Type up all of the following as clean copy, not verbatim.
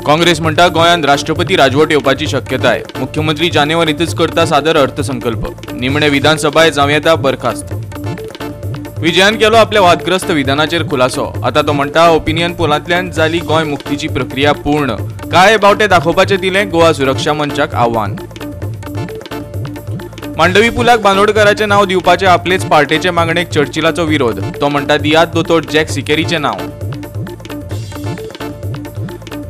काँग्रेस म्हणटा गोंयांत राष्ट्रपती राजवट येवपाची शक्यताय. मुख्यमंत्री जानेवारीतच करता सादर अर्थसंकल्प. निमणे विधानसभाय जावं येता बरखास्त. विजयान केलो आपल्या वादग्रस्त विधानाचेर खुलासो. आता तो म्हणटा ओपिनियन पोलांतल्यान जाली गोंय मुक्तीची प्रक्रिया पूर्ण. काळे बावटे दाखोवपाचें दिलें गोवा सुरक्षा मंचाक आव्हान. मांडवी पुलाक बांदोडकराचें नांव दिवपाचे आपलेच पार्टेचे मागणेक चर्चिलाचो विरोध. तो म्हणटा दियात दोतोर जॅक सिकेरीचें नांव.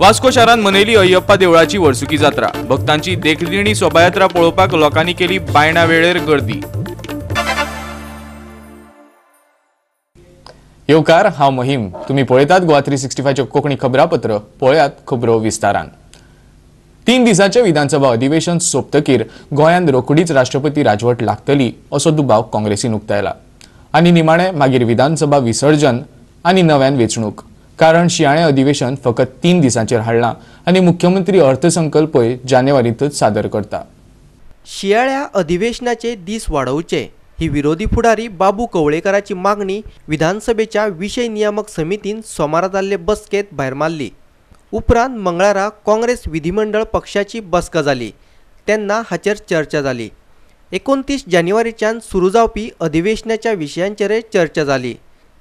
वास्को शारान मनयली अय्यप्पा देवळाची वर्सुकी जात्रा. भक्तांची देखदिणी शोभायात्रा पळोवपाक लोकांनी केली बायणा वेळेर गर्दी. येवकार, हांव महिम. तुमी पळयतात गोवा 365 कोंकणी खबरापत्र. पळयात खबरो विस्तारान. 3 दिसांचे विधानसभा अधिवेशन सोंपतकीर गोंयांत रोखडीच राष्ट्रपती राजवट लागतली असो दुबाव काँग्रेसीन उक्तायला. आनी निमाणे मागीर विधानसभा विसर्जन आनी नव्यान वेंचणूक. कारण शियाळें अधिवेशन फकत 3 दिसांचेर हाडलां आनी मुख्यमंत्री अर्थसंकल्पय जानेवारींतच सादर करता. शियाळ्या अधिवेशनाचे दीस वाडोवचे ही विरोधी फुडारी बाबू कवळेकराची मागणी विधानसभेच्या विशय नियामक समितीन सोमारा जाल्ले बसकेत भायर मारली. उपरांत मंगळारा काँग्रेस विधिमंडळ पक्षाची बसका जाली तेन्ना हाचेर चर्चा जाली. 29 जानेवारीच्यान सुरू जावपी अधिवेशनाच्या विशयांचेरय चर्चा जाली.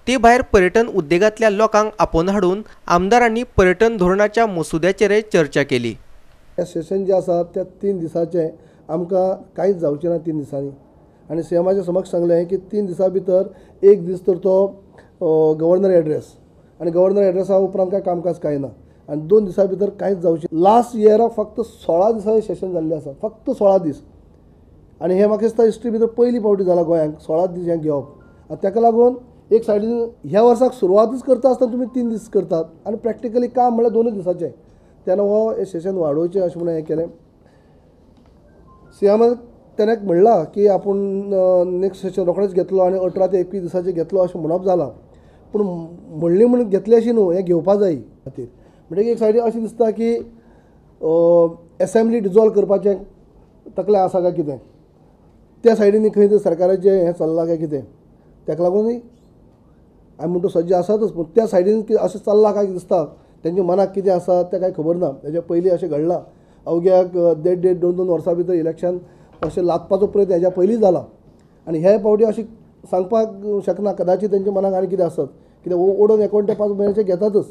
ते भायर पर्यटन उद्देगांतल्या लोकांक आपोवन हाडून आमदारांनी पर्यटन धोरणाच्या मसुद्याचेरय चर्चा केली. हे सेशन जे आसा त्या 3 दिसांचें आमकां कांयच जावचें ना 3 दिसांनी. आनी सीएमाच्या समक्ष सांगलें की 3 दिसां भितर एक दीस तर तो गव्हर्नर एड्रेस आनी गव्हर्नर एड्रेसा उपरांत कांय कामकाज कांय ना आनी 2 दिसां भितर कांयच जावचें. लास्ट इयराक फक्त 16 दिसांचें सेशन जाल्लें आसा, फक्त 16 दीस. आनी हें म्हाका दिसता हिस्ट्री भितर पयली फावटी जालां गोंयांक 16 दीस हें घेवप. आनी ताका लागून एक सायडीन ह्या वर्साक सुरवातच करता आसतना तुमी 3 दीस करतात आनी प्रॅक्टिकली काम म्हणल्यार 2 दिसाचें. तेन्ना हो हें सेशन वाडोवचें अशें म्हणून हें केलें. सीएमान तेणें म्हणलां की आपूण नेक्स्ट सेशन रोखडेंच घेतलो आनी 18 ते 21 दिसाचें घेतलो अशें म्हणप जालां. पूण म्हणली म्हणून घेतलें अशें न्हू, हें घेवपा जाय खातीर. म्हणटकीर एक सायडीन अशें दिसता की एसेंब्ली डिजॉल्व करपाचें तकलें आसा काय कितें, त्या सायडीन खंय तरी सरकाराचें हें चल्लां काय कितें, ताका लागून आमी म्हणटा सज्ज आसातच पूण त्या सायडीन अशें चल्लां काय दिसता. तेंच्या मनाक कितें आसा तें कांय खबर ना. तेच्या पयलीं अशें घडलां अवघ्याक 1.5 1.5 2-2 वर्सां भितर इलेक्शन अशें लादपाचो प्रयत्न हेज्या पयलीं जाला. आनी हे फावटी अशें सांगपाक शकना, कदाचित तेंच्या मनाक आनी कितें आसत, कित्याक ओडून 1 ते 5 म्हयन्याचें घेतातच.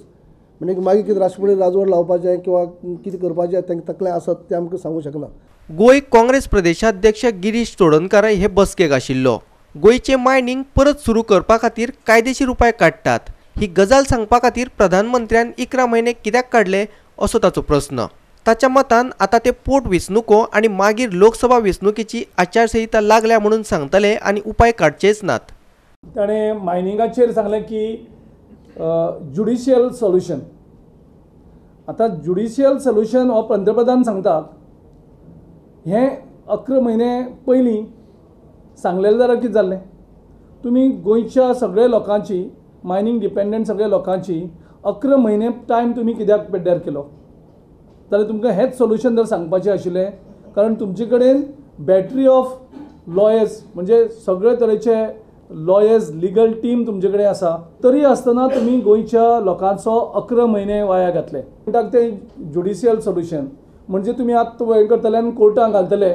म्हणजे मागीर कितें राष्ट्रपती राजवट लावपाचें किंवा कितें करपाचें तांकां तकलें आसत तें आमकां सांगूंक शकना. गोंय काँग्रेस प्रदेशाध्यक्ष गिरीश चोडणकार हे बसकेक आशिल्लो. गोंयचें मायनिंग परत सुरू करपा खातीर कायदेशीर उपाय काडटात ही गजाल सांगपा खातीर प्रधानमंत्र्यान 11 म्हयने कित्याक काडले असो ताचो प्रस्न. ताच्या मतान आतां ते पोट वेंचणुको आनी मागीर लोकसभा वेंचणुकेची आचारसंहिता लागल्या म्हणून सांगतले आनी उपाय काडचेच नात. ताणें मायनिंगाचेर सांगलें की ज्युडिशियल सोल्युशन. आतां ज्युडिशियल सोल्युशन हो पंतप्रधान सांगता हें 11 म्हयने पयलीं सांगलेलें जाल्यार कितें जाल्लें? तुमी गोंयच्या सगळ्या लोकांची मायनिंग डिपेंडंट सगळ्या लोकांची 11 म्हयने टायम तुमी कित्याक पेड्ड्यार केलो? जाल्यार तुमकां हेंच सोल्युशन जर सांगपाचें आशिल्लें, कारण तुमचे कडेन बॅटरी ऑफ लॉयर्स म्हणजे सगळे तरेचे लॉयर्स लिगल टीम तुमचे कडेन आसा, तरी आसतना तुमी गोंयच्या लोकांचो 11 म्हयने वाया घातले. म्हणटात तें ज्युडिशियल सोल्युशन म्हणजे तुमी आतां हें करतले आनी कोर्टान घालतले,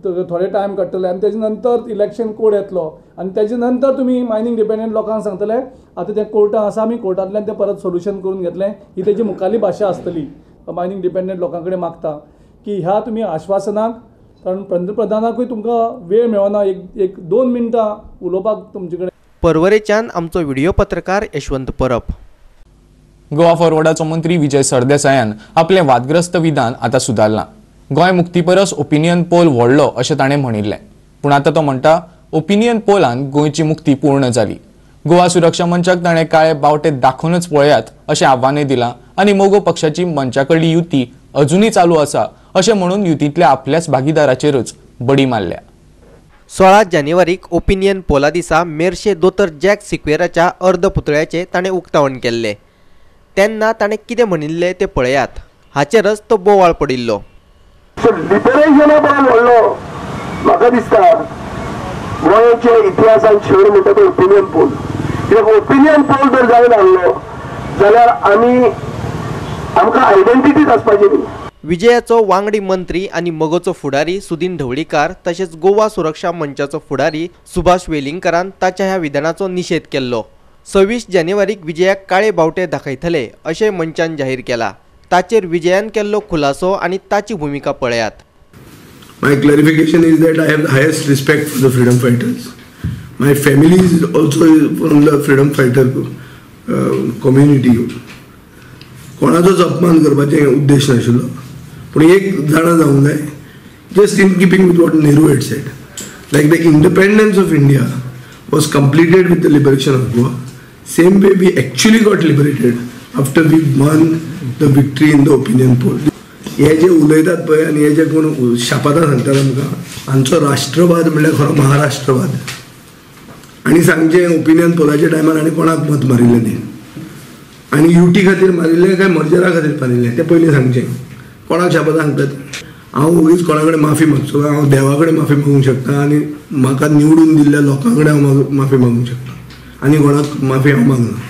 थोडे टायम काडटले आनी तेजे नंतर इलेक्शन कोड येतलो आनी तेजे नंतर तुमी मायनिंग डिपेंडंट लोकांक सांगतले आतां तें कोर्टान आसा, आमी कोर्टांतल्यान तें परत सोल्युशन करून घेतलें. ही तेजी मुखाली भाशा आसतली. मायनिंग डिपेंडंट लोकां कडेन मागता की ह्या तुमी आश्वासनाक, कारण पंतप्रधानाकूय तुमकां वेळ मेळना एक 2 मिनटां उलोवपाक तुमचे कडेन. पर्वरेच्यान आमचो व्हिडिओ पत्रकार यशवंत परब. गोवा फॉरवर्डाचो मंत्री विजय सरदेसायान आपलें वादग्रस्त विधान आतां सुदारलां. गोंय मुक्ती परस ओपिनियन पोल व्हडलो अशें ताणें म्हणिल्लें, पूण आतां तो म्हणटा ओपिनियन पोलान गोंयची मुक्ती पूर्ण जाली. गोवा सुरक्षा मंचाक ताणें काळे बावटे दाखोवनच पळयात अशें आव्हानय दिलां आनी मगो पक्षाची मंचा कडली युती अजुनय चालू आसा अशें म्हणून युतींतल्या आपल्याच भागीदाराचेरच बडी मारल्या. 16 जानेवारीक ओपिनियन पोला दिसा मेरशे दोतर जॅक सिक्वेराच्या अर्द पुतळ्याचें ताणें उक्तावण केल्लें. तेन्ना ताणें कितें म्हणिल्लें तें पळयात. हाचेरच तो बोवाळ पडिल्लो. लिबरेशना बरो व्हडलो म्हाका दिसता गोंयच्या इतिहासान शेवट म्हणटा तो ओपिनियन पोल. कित्याक ओपिनियन पोल जर जायना आहलो जाल्यार आमी आमकां आयडेंटिटीच आसपाची न्ही. विजयाचो वांगडी मंत्री आनी मगोचो फुडारी सुदीन ढवळीकार तशेंच गोवा सुरक्षा मंचाचो फुडारी सुभाष वेलिंगकारान ताच्या ह्या विधानाचो निशेध केल्लो. 26 जानेवारीक विजयाक काळे बावटे दाखयतले अशें मंचान जाहीर केला. ताचेर विजयान केल्लो खुलासो आनी ताची भुमिका पळयात. My clarification is that I have the highest respect for the freedom fighters. My family is also from the freedom fighter community. कोणाचोच अपमान करपाचे उद्देश नाशिल्लो, पूण एक जाणा जावंक जाय, just in keeping with what Nehru had said, like the independence of India was completed with the liberation of Goa. Same way we actually got liberated after we won the victory in the opinion poll. हे जे उलयतात पळय आनी हे जे कोण शापातां सांगतात आमकां, हांचो राष्ट्रवाद म्हणल्यार खरो महाराष्ट्रवाद. आनी सांगचें ओपिनियन पोलाच्या टायमार आनी कोणाक मत मारिल्लें न्ही, आनी युटी खातीर मारिल्लें काय मर्जरा खातीर मारिल्लें तें पयलीं सांगचें. कोणाक शापातां सांगतात? हांव ओगीच कोणा कडेन माफी मागचो, हांव देवा कडेन माफी मागूंक शकता आनी म्हाका निवडून दिल्ल्या लोकां कडेन हांव माफी मागूंक शकता, आनी कोणाक माफी हांव मागना.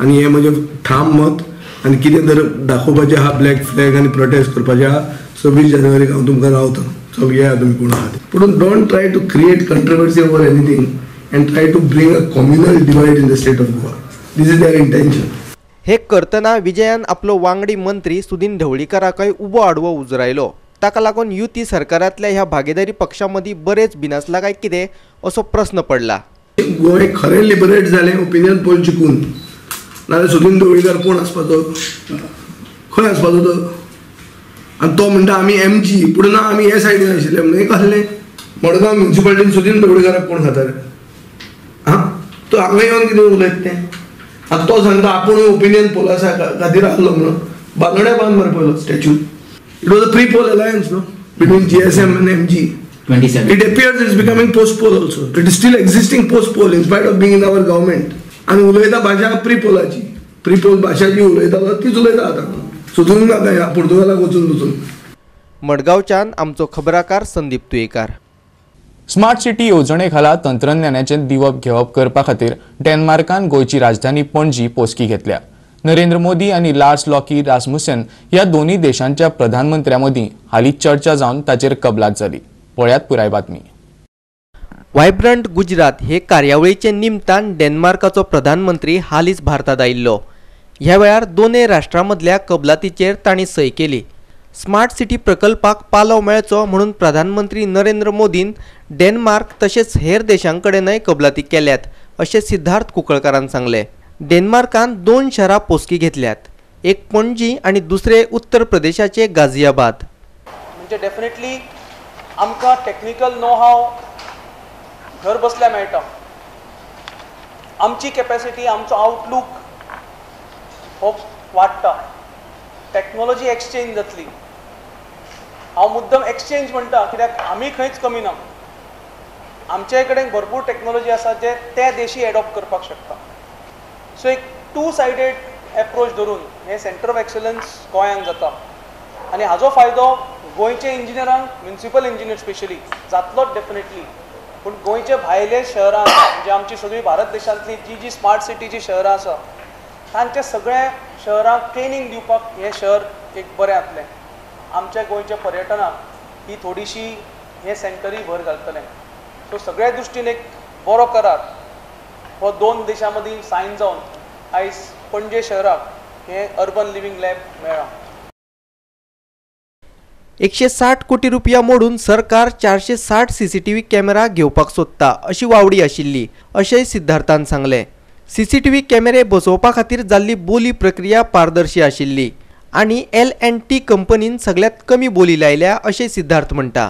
आनी हें म्हजें ठाम मत. आनी कितें तर दाखोवपाचें आहा, ब्लॅक फ्लॅग आनी प्रोटेस्ट करपाचें आहा, 26 जानेवारीक हांव तुमकां रावता, चल येया तुमी कोण आहा. पूण don't try to create controversy over anything and try to bring a communal divide in the state of Goa. This is their intention. हे करतना विजयान आपलो वांगडी मंत्री सुदीन ढवळीकाराकय उबो आडवो उजरायलो. ताका लागून युती सरकारांतल्या ह्या भागीदारी पक्षां मदीं बरेच बिनासला काय कितें असो प्रस्न पडला. गोंय खरें लिबरेट जालें ओपिनियन पोल जिखून, नाजाल्यार सुदीन ढवळीकार कोण आसपाचो, खंय आसपाचो तो? आनी तो म्हणटा आमी एमजी, पूण ना आमी हे सायडीन आशिल्ले म्हणून हें कसलें? मडगांव म्युनिसिपालिटीन सुदीन ढवळीकाराक कोण खाता रे? आं, तो हांगा येवन कितें उलयता तें? आतां तो सांगता आपूण ओपिनियन पोला खातीर आहलो म्हणून. बांदोड्या बांद मरे पयलो statue. It was a pre poll alliance no between GSM and MG. 27. It appears it's becoming post poll also. It is still existing post poll in spite of being in our government. आनी उलयता भाशा pre Pollachi, pre poll भाशा जी उलयता तीच उलयता आतां, सुदरूंक ना काय पुर्तुगालाक वचून वचून. मडगांवच्यान आमचो खबराकार संदीप तुयेकार. स्मार्ट सिटी येवजणे खाला तंत्रज्ञानाचें दिवप घेवप करपा खातीर डेन्मार्कान गोंयची राजधानी पणजी पोसकी घेतल्या. नरेंद्र मोदी आनी लार्स लॉकी रासमुसेन ह्या दोनूय देशांच्या प्रधानमंत्र्यां मदीं हालींच चर्चा जावन ताचेर कबलात जाली. पळयात पुराय बातमी. वायब्रंट गुजरात हे कार्यावळीचे निमतान डेन्मार्काचो प्रधानमंत्री हालींच भारतांत आयिल्लो. ह्या वेळार दोनूय राष्ट्रां मदल्या कबलातीचेर तांणी सय केली. स्मार्ट सिटी प्रकल्पाक पालव मेळचो म्हणून प्रधानमंत्री नरेंद्र मोदीन डेन्मार्क तशेंच हेर देशां कडेनय कबलाती केल्यात अशें सिद्धार्थ कुंकळकारान सांगलें. डेन्मार्कान 2 शारां पोसकी घेतल्यात, एक पणजी आनी दुसरे उत्तर प्रदेशाचे गाझियाबाद. म्हणजे डेफिनेटली आमकां टेक्निकल नो हाव घर बसल्या मेळटा. आमची कॅपॅसिटी, आमचो आउटलूक हो वाडटा. टॅक्नोलॉजी एक्सचेंज जातली. हांव मुद्दम एक्सचेंज म्हणटा कित्याक आमी खंयच कमी ना. आमचे कडेन भरपूर टॅक्नोलॉजी आसा जे ते देशी एडॉप्ट करपाक शकता. सो एक टू सायडेड एप्रोच धरून हें सेंटर ऑफ एक्सलन्स गोंयांत जाता आनी हाजो फायदो गोंयचे इंजिनियरांक, म्युनिसिपल इंजिनियर स्पेशली जातलोच डेफिनेटली, पूण गोंयचे भायले शहरां म्हणजे आमची सगळी भारत देशांतली जी जी स्मार्ट सिटीची शहरां आसा तांच्या सगळ्या शहरांक ट्रेनींग दिवपाक हें शहर एक बरें जातलें. आमच्या गोंयच्या पर्यटनाक ही थोडीशी हें सेंटरूय भर घालतलें. सो सगळ्या दृश्टीन एक बरो करार हो दोन देशां मदीं सायन जावन आयज पणजे शहराक हें अर्बन लिव्हींग लॅब मेळ्ळां. 160 कोटी रुपया मोडून सरकार 460 सीसीटीव्ही कॅमेरा घेवपाक सोदता अशी वावडी आशिल्ली अशेंय सिद्धार्थान सांगलें. सीसीटीव्ही कॅमेरे बसोवपा खातीर जाल्ली बोली प्रक्रिया पारदर्शी आशिल्ली आनी L&T कंपनीन सगळ्यांत कमी बोली लायल्या अशें सिद्धार्थ म्हणटा.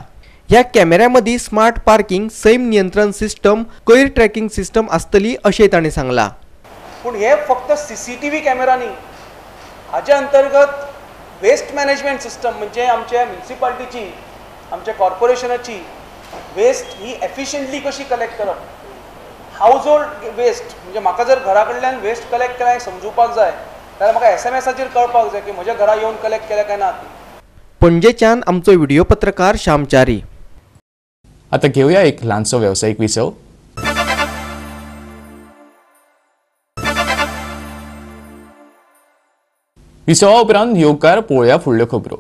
ह्या कॅमेऱ्यां मदीं स्मार्ट पार्किंग, सैम नियंत्रण सिस्टम, कोयर ट्रॅकिंग सिस्टम आसतली अशें ताणें सांगलां. पूण हे फक्त सीसीटीव्ही कॅमेरा न्ही, हाजे अंतर्गत वेस्ट मॅनेजमेंट सिस्टम म्हणजे आमच्या म्युनिसिपालिटीची, आमच्या कॉर्पोरेशनाची वेस्ट ही एफिशियंटली कशी कलेक्ट करप, हावज होल्ड वेस्ट म्हणजे म्हाका जर घरा कडल्यान वेस्ट कलेक्ट केला समजुपाक जाय जाल्यार म्हाका एसएमएसाचेर कळपाक जाय की म्हज्या घरा येवन कलेक्ट केल्या काय ना. पणजेच्यान आमचो व्हिडिओ पत्रकार श्यामचारी. आता घेऊया एक ल्हानसो वेवसायीक विसव. विसवा उपरांत येवकार पळोवया फुडल्यो खबरो.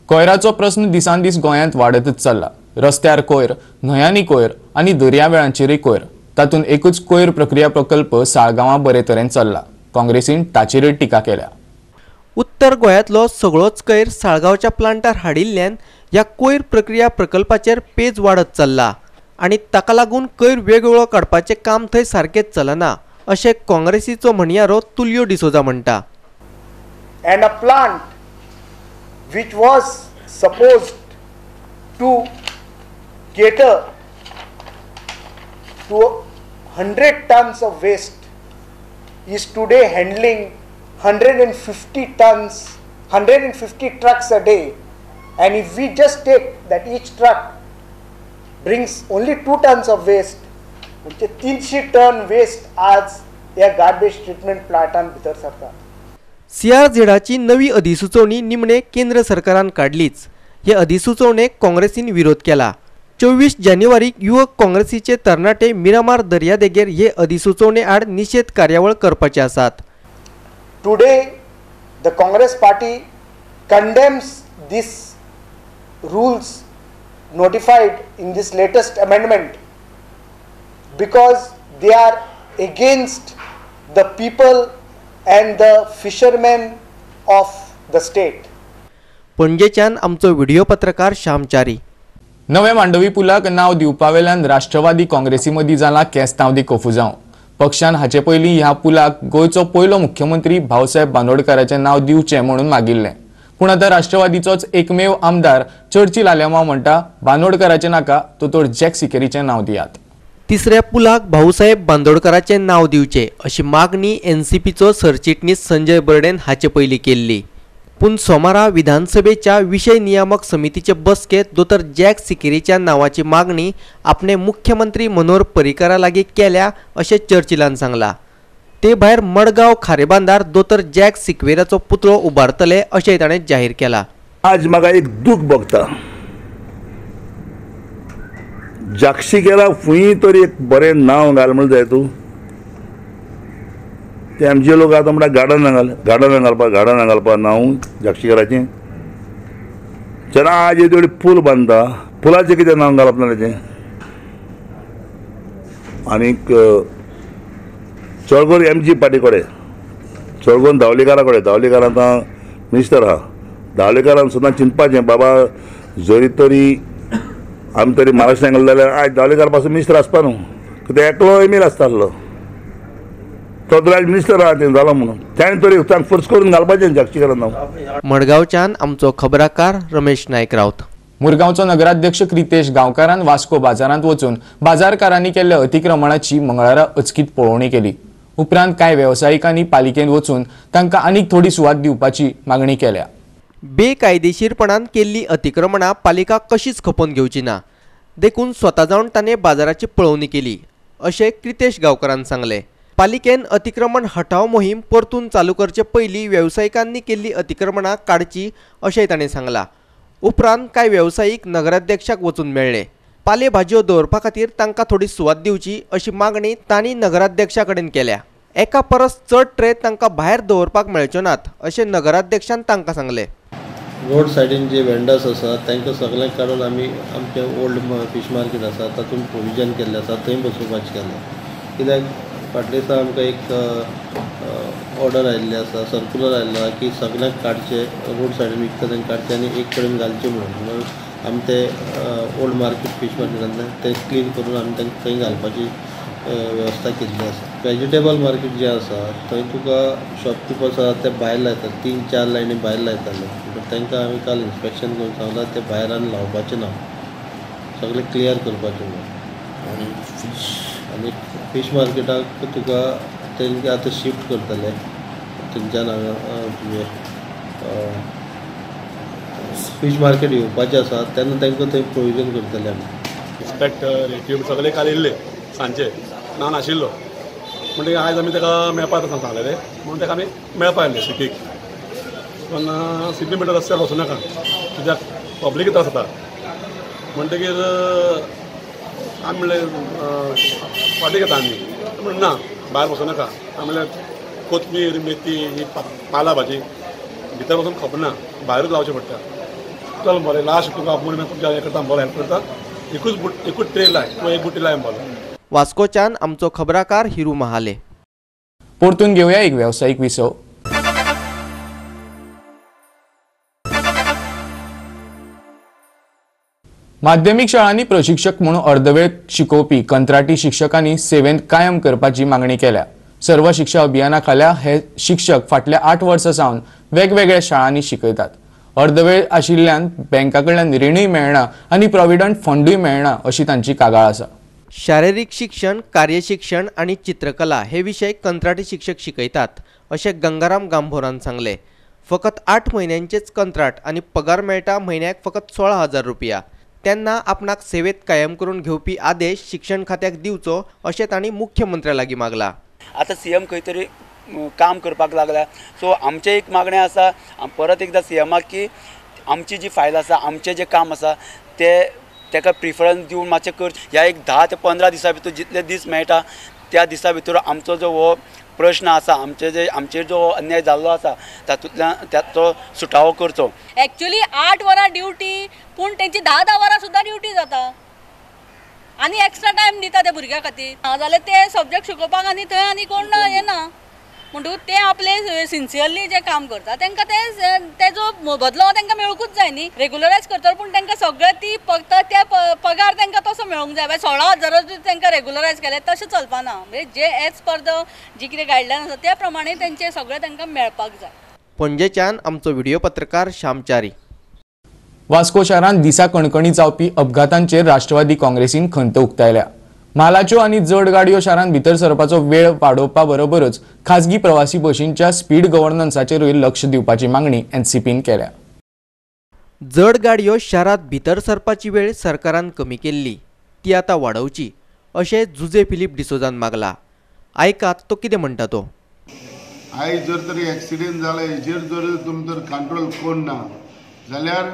कोयराचो प्रस्न दिसान दीस गोंयांत वाडतच चल्ला. रस्त्यार कोयर, न्हंयांनी कोयर आनी दर्यावेळांचेरय कोयर. तातूंत एकूच कोयर प्रक्रिया प्रकल्प साळगांवां बरे तरेन चल्ला. काँग्रेसीन ताचेरय टिका केल्या. उत्तर गोंयांतलो सगळोच कोयर साळगांवच्या प्लांटार हाडिल्ल्यान ह्या कोयर प्रक्रिया प्रकल्पाचेर पेज वाडत चल्ला आनी ताका लागून कोयर वेगवेगळो काडपाचें काम थंय सारकेंच चलना अशें काँग्रेसीचो म्हणयारो तुलियो डिसोजा म्हणटा. And a plant which was supposed to cater to 100 tons of waste is today handling 150 tons, 150 trucks a day. And if we just take that each truck brings only 2 tons of waste, म्हणजे 300 ton waste आज ह्या garbage treatment प्लांटान भितर सरता. सीआरझेडाची नवी अधिसुचोवणी निमणे केंद्र सरकारान काडलीच. हे अधिसुचोवणेक काँग्रेसीन विरोध केला. 24 जानेवारीक युवक काँग्रेसीचे तरणाटे मिरामार दर्यादेगेर हे अधिसुचोवणे आड निशेध कार्यावळ करपाचे आसात. Today the Congress party condemns this rules notified in this latest amendment because they are against the people and the fishermen of the state. पणजेच्यान आमचो व्हिडिओ पत्रकार श्यामचारी. नव्या मांडवी पुलाक नाव दिवपावेल्यान राष्ट्रवादी काँग्रेसी मदीं जाला केस्तांव कोफुजांव. पक्षान हाचे पयलीं ह्या पुलाक गोंयचो पयलो मुख्यमंत्री भाऊसाहेब बांदोडकाराचें नाव दिवचें म्हणून मागिल्लें. पूण आतां राष्ट्रवादीचोच एकमेव आमदार चर्चिल आलेमांव म्हणटा बांदोडकाराचें नाका, दोतोर जॅक सिकेरीचें नाव दियात. तिसऱ्या पुलाक भाऊसाहेब बांदोडकाराचें नाव दिवचें अशी मागणी एनसीपीचो सरचिटणीस संजय बर्डेन हाचे पयलीं केल्ली. पूण सोमारा विधानसभेच्या विशय नियामक समितीचे बसकेंत दोतोर जॅक सिकेरीच्या नावाची मागणी आपणे मुख्यमंत्री मनोहर पर्रीकारा लागीं केल्या अशें चर्चिलान सांगलां. ते भायर मडगांव खारेबांदार दोतोर जॅक सिक्वेराचो पुतळो उबारतले अशें ताणें जाहीर केलां. आज म्हाका एक दूख भोगता, जाक्षिकेला फुंय तरी एक बरें नांव घाल म्हण जाय तूं. ते आमचे लोक आतां म्हणटा गार्डन घाल, गार्डन घालपा, गार्डन घालपा नांव जाक्षिकेराचें. जेन्ना आज येदी पूल बांदता, पुलाचें कितें नांव घालप ना तेचें. आनीक चड करून एम जी पार्टी कडेन, चड करून धावलीकारा कडेन, धावलीकार आतां मिनिस्टर आहा, धावलीकारान सदां चिंतपाचें बाबा जरी तरी आमी तरी महाराष्ट्रान गेले जाल्यार आयज धावलीकार पासून मिनिस्टर आसपा न्हू, ते एकलो एम एल आसतालो, तो तर आयज मिनिस्टर आहा तें जालो म्हणून ताणें तरी तांकां फोर्स करून घालपाचें जाक्षीकारान नांव. मडगांवच्यान आमचो खबराकार रमेश नायक रावत. मुरगांवचो नगराध्यक्ष क्रितेश गांवकारान वास्को बाजारांत वचून बाजारकारांनी केल्ल्या अतिक्रमणाची मंगळारा अचकीत पळोवणी केली. उपरांत कांय वेवसायिकांनी पालिकेंत वचून तांकां आनीक थोडी सुवात दिवपाची मागणी केल्या. बेकायदेशीरपणान केल्ली अतिक्रमणां पालिका कशीच खपोवन घेवची ना, देखून स्वता जावन ताणें बाजाराची पळोवणी केली अशें क्रितेश गांवकारान सांगलें. पालिकेन अतिक्रमण हटाव मोहीम परतून चालू करचे पयलीं वेवसायिकांनी केल्ली अतिक्रमणां काडची अशेंय ताणें सांगलां. उपरांत कांय वेवसायीक नगराध्यक्षाक वचून मेळ्ळे. पाले भाजयो दवरपा खातीर तांकां थोडी सुवात दिवची अशी मागणी तांणी नगराध्यक्षा कडेन केल्या. एका परस चड ट्रे तांकां भायर दवरपाक मेळच्यो नात अशें नगराध्यक्षान तांकां सांगलें. रोड सायडीन जे वेंडर्स आसा तांकां सगळ्यांक काडून आमी आमचें ओल्ड फीश मार्केट आसा तातूंत प्रोविजन केल्लें आसा, थंय बसोवपाचें केलां. कित्याक फाटल्या दिसा आमकां एक ऑर्डर आयिल्ली आसा, सर्कुलर आयिल्लो आसा की सगळ्यांक काडचें, रोड सायडीन विकता तांकां काडचें आनी एक कडेन घालचें म्हणून. आमी ते ओल्ड मार्केट फीश मार्केटांतल्यान ते क्लीन करून आमी तांकां थंय घालपाची वेवस्था केल्ली आसा. वेजिटेबल मार्केट जें आसा थंय तुका शॉपकिपर्स आसा ते भायर लायतात, 3-4 लायनी भायर लायताले. म्हणटकीर तांकां आमी काल इन्स्पेक्शन करून सांगलां ते भायर आनी लावपाचें ना, सगळें क्लियर करपाचें म्हणून. आनी फीश मार्केटाक तुका तेंकां आतां शिफ्ट करतले थंयच्यान हांगा तुजें फीश मार्केट येवपाचें आसा तेन्ना तांकां थंय प्रोविजन करतले आमी. इन्स्पेक्टर एटीएम सगळे काल येयल्ले सांजचे, ना नाशिल्लो म्हणटकीर आयज आमी ताका मेळपाक सांगलेले म्हणून ताका आमी मेळपाक आयले सिटीक. पण सिटी म्हणटा रस्त्यार वचूं नाका कित्याक पब्लीक त्रास जाता. म्हणटकीर आमी म्हणलें फाटीं घेता आमी, म्हणून ना भायर वचूं नाका. आमी म्हणलें कोथमीर मेथी ही पाला भाजी भितर वचून खबर ना, भायरूच रावचें पडटा. चल बरें लास्ट तुका आपूण तुमच्या हें करता बरो हेल्प करता, एकूच बुट एकूच ट्रे लाय किंवा एक बुटी लाय बरो. वास्कोच्यान आमचो खबराकार हिरू महाले. परतून घेवया एक वेवसायीक विसव. माध्यमिक शाळांनी प्रशिक्षक म्हणून अर्धवेळ शिकोवपी कंत्राटी शिक्षकांनी सेवेंत कायम करपाची मागणी केल्या. सर्व शिक्षा अभियाना खाला हे शिक्षक फाटल्या 8 वर्सां सावन वेगवेगळ्या शाळांनी शिकयतात. अर्धवेळ आशिल्ल्यान बँका कडल्यान रिणूय मेळना आनी प्रॉव्हिडंट फंडूय मेळना अशी तांची कागाळ आसा. शारीरिक शिक्षण, कार्यशिक्षण आनी चित्रकला हे विशय कंत्राटी शिक्षक शिकयतात अशें गंगाराम गांभोरान सांगलें. फकत 8 म्हयन्यांचेच कंत्राट आनी पगार मेळटा म्हयन्याक फकत 16,000 रुपया. तेन्ना आपणाक सेवेत कायम करून घेवपी आदेश शिक्षण खात्याक दिवचो अशें तांणी मुख्यमंत्र्या लागीं मागला. आतां सीएम खंय तरी काम करपाक लागला, सो आमचें एक मागणें आसा परत एकदां सीएमाक की आमची जी फायल आसा, आमचें जें काम आसा तें ताका प्रिफरन्स दिवन मातशें करचें. ह्या एक 10 ते 15 दिसां भितर जितले दीस मेळटा त्या दिसा भितर आमचो जो हो प्रश्न आसा, आमचे जे आमचेर जो अन्याय जाल्लो आसा तातूंतल्यान ताचो सुटावो करचो. एक्चुअली 8 वरां ड्युटी, पूण तेंची 10-10 वरां सुद्दां ड्युटी जाता आनी एक्स्ट्रा टायम दिता त्या भुरग्यां खातीर. नाजाल्यार ते सब्जेक्ट शिकोवपाक आनी थंय आनी कोण येना, म्हणटकूच ते आपले सिन्सियरली जे काम करता तांकां ते तेजो बदलो तांकां मेळुंकूच जाय न्ही. रेगुलरायज करतलो पूण तांकां सगळें ती फक्त ते पगार तांकां तसो मेळूंक जाय. 16,000 तांकां रेगुलरायज केलें तशें चलपाना, म्हणजे जे एज पर the जी कितें गायडलायन आसा त्या प्रमाणे तेंचे सगळें तांकां मेळपाक जाय. पणजेच्यान आमचो व्हिडिओ पत्रकार श्यामचारी. वास्को शारांत दिसा कणकणी जावपी अपघातांचेर राष्ट्रवादी काँग्रेसीन खंत उक्तायल्या. म्हालाच्यो आनी जड गाडयो शारांत भितर सरपाचो वेळ वाडोवपा बरोबरच खाजगी प्रवासी बशींच्या स्पीड गव्हर्नन्साचेरूय लक्ष दिवपाची मागणी एनसीपीन केल्या. जड गाडयो शारांत भितर सरपाची वेळ सरकारान कमी केल्ली, ती आतां वाडोवची अशें जुजे फिलीप डिसोजान मागला. आयकात तो कितें म्हणटा तो. आयज जर तरी एक्सिडेंट जाला हेजेर जर तुमी जर कंट्रोल करिना जाल्यार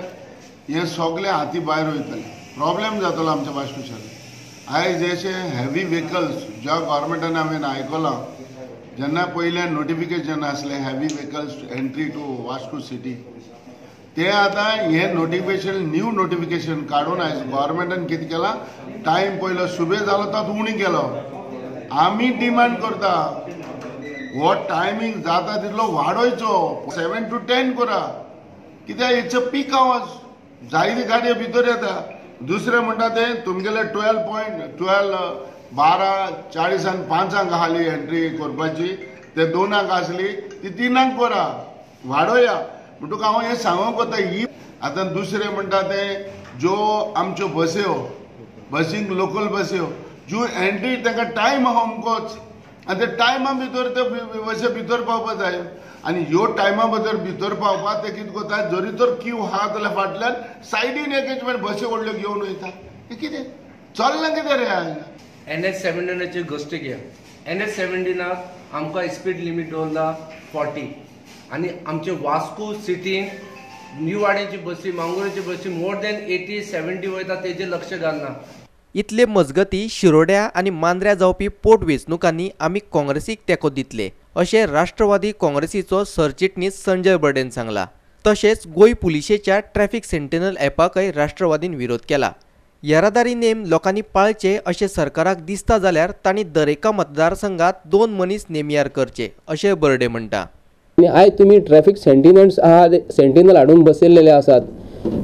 हे सगळे हाती भायर वयतले, प्रॉब्लेम जातलो आमच्या वास्को शारांत. आयज अशे हेवी व्हेकल्स ज्या गव्हर्मेंटान हांवें आयकलां जेन्ना पयलें नोटिफिकेशन आसलें heavy vehicles entry to Vasco city, ते आतां हें नोटिफिकेशन न्यू नोटिफिकेशन काडून आयज गव्हर्मेंटान कितें केलां, टायम पयलो सुबे जालो तो उणी केलो. आमी डिमांड करता हो टायमींग जाता तितलो वाडोवचो, 7 to 10 करा, कित्याक it's a peak hours, जायती गाडयो भितर येता. दुसरें म्हणटा तें तुमगेले 12.12 12:40 आसली एंट्री करपाची, ते 2 आसली ती 3 करा, वाडोया. म्हणटकूच हांव हें सांगूंक वता ही. आतां दुसरें म्हणटा तें ज्यो आमच्यो बस्यो बसींक लोकल बस्यो ज्यो एंट्री तांकां टायम आहा अमकोच आनी ते टायमा भितर ते बसे भितर पावपा जाय आनी ह्यो टायमा भितर भितर पावपाक ते कितें करता, जरी तर क्यू आहा जाल्यार फाटल्यान सायडीन एक बसी व्हडल्यो घेवन वयता. हें कितें चल्लां कितें रे? NH 17 गोश्ट घेया. NH 17 आमकां स्पीड लिमीट दवरला 40 आनी आमचे वास्को सिटीन न्यू वाड्याची बसी, मांगोराची बसी मोर दॅन 80-70 वयता, तेजेर लक्ष घालना. इतले मजगती शिरोड्या आनी मांद्र्या जावपी पोट वेंचणुकांनी आमी काँग्रेसीक तेंको दितले अशें राष्ट्रवादी काँग्रेसीचो सरचिटणीस संजय बर्डेन सांगला. तशेंच गोंय पुलिशेच्या ट्रॅफिक सेंटिनल ॲपाकय राष्ट्रवादीन विरोध केला. येरादारी नेम लोकांनी पाळचे अशें सरकाराक दिसता जाल्यार तांणी दरेका मतदारसंघात 2 मनीस नेमियार करचे अशें बर्डे म्हणटा. आयज तुमी ट्रॅफिक सेंटिनल्स आहा, सेंटिनल हाडून बसयल्लेले आसात,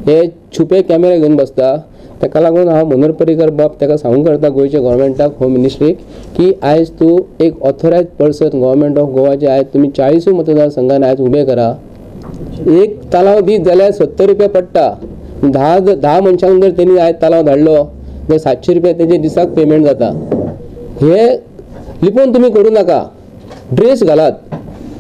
हे छुपे कॅमेरा घेवन बसता. ताका लागून हांव मनोहर पर्रीकर बाब ताका सांगूंक करता गोंयच्या गव्हर्मेंटाक, होम मिनिस्ट्रीक, की आयज तूं एक ऑथोरायज पर्सन गव्हर्मेंट ऑफ गोवाचे आयज तुमी 40 मतदारसंघान आयज उबे करा. एक तालांव दीत जाल्यार 70 रुपया पडटा. 10 मनशांक जर तेणी आयज तालांव धाडलो जाल्यार 700 रुपया तेजे दिसाक पेमेंट जाता. हे लिपोवन तुमी करूं नाका, ड्रेस घालात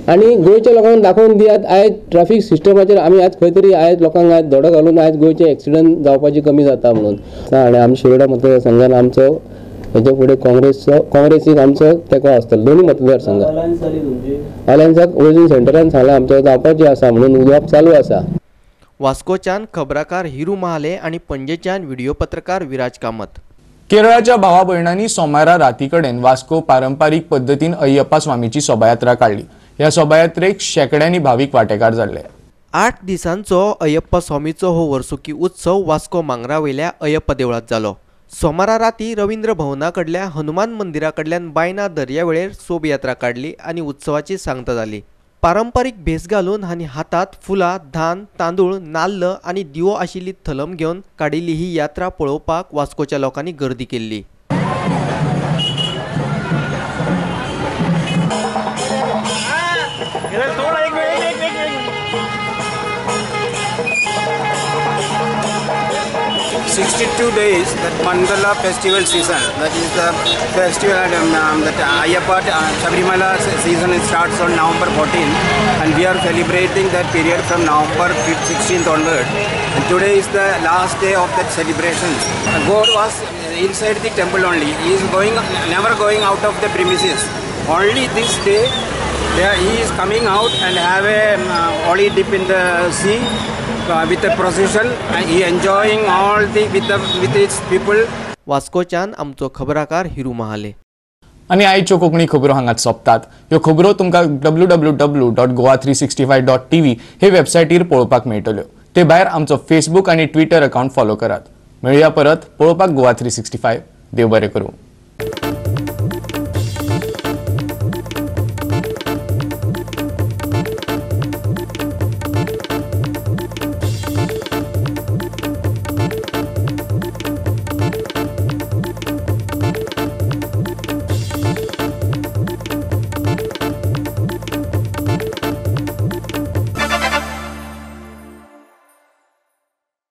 आनी गोंयच्या लोकांक दाखोवन दियात आयज ट्रॅफिक सिस्टमाचेर आमी आज खंय तरी आयज लोकांक आयज धडो घालून आयज गोंयचे एक्सिडंट जावपाची कमी जाता म्हणून. आनी आमी शिरोडा मतदारसंघान आमचो हेच्या फुडें काँग्रेसीक आमचो तेंको आसतलो दोनूय मतदारसंघात. अलायन्साक अजून सेंटरान सांगलां आमचो जावपाचें आसा म्हणून उलोवप चालू आसा. वास्कोच्यान खबराकार हिरू महाले आनी पणजेच्यान व्हिडिओ पत्रकार विराज कामत. केरळाच्या भावा भयणांनी सोमारा राती कडेन वास्को पारंपारीक पद्दतीन अय्यप्पा स्वामीची शोभायात्रा काडली. ह्या शोभायात्रेक शेंकड्यांनी भावीक वांटेकार जाल्ले. 8 दिसांचो अय्यप्पा स्वामीचो हो वर्सुकी उत्सव वास्को मांगरावयल्या अय्यप्पा देवळांत जालो. सोमारा राती रवींद्र भवना कडल्या हनुमान मंदिरा कडल्यान बायना दर्यावेळेर सोबयात्रा काडली आनी उत्सवाची सांगता जाली. पारंपारीक भेस घालून आनी हातात फुलां, धान, तांदूळ, नाल्ल आनी दिवो आशिल्ली थलम घेवन काडिल्ली ही यात्रा पळोवपाक वास्कोच्या लोकांनी गर्दी केल्ली. 62 days that Mandala festival season, that is the festival that Ayyappa Sabarimala season starts on November 14th, and we are celebrating that period from November 16th onward. And today is the last day of that celebration. God was inside the temple only. He is going, never going out of the premises. Only this day he is coming out and have a holy dip in the sea with a procession, and he enjoying all the with its people. वास्कोच्यान आमचो खबराकार हिरू महाले. आनी आयच्यो कोंकणी खबरो हांगाच सोंपतात. ह्यो खबरो तुमकां www.goa365.tv हे वेबसायटीर पळोवपाक मेळटल्यो. ते भायर आमचो फेसबूक आनी ट्विटर अकाउंट फॉलो करात. मेळया परत पळोवपाक गोवा 365. देव बरें करूं.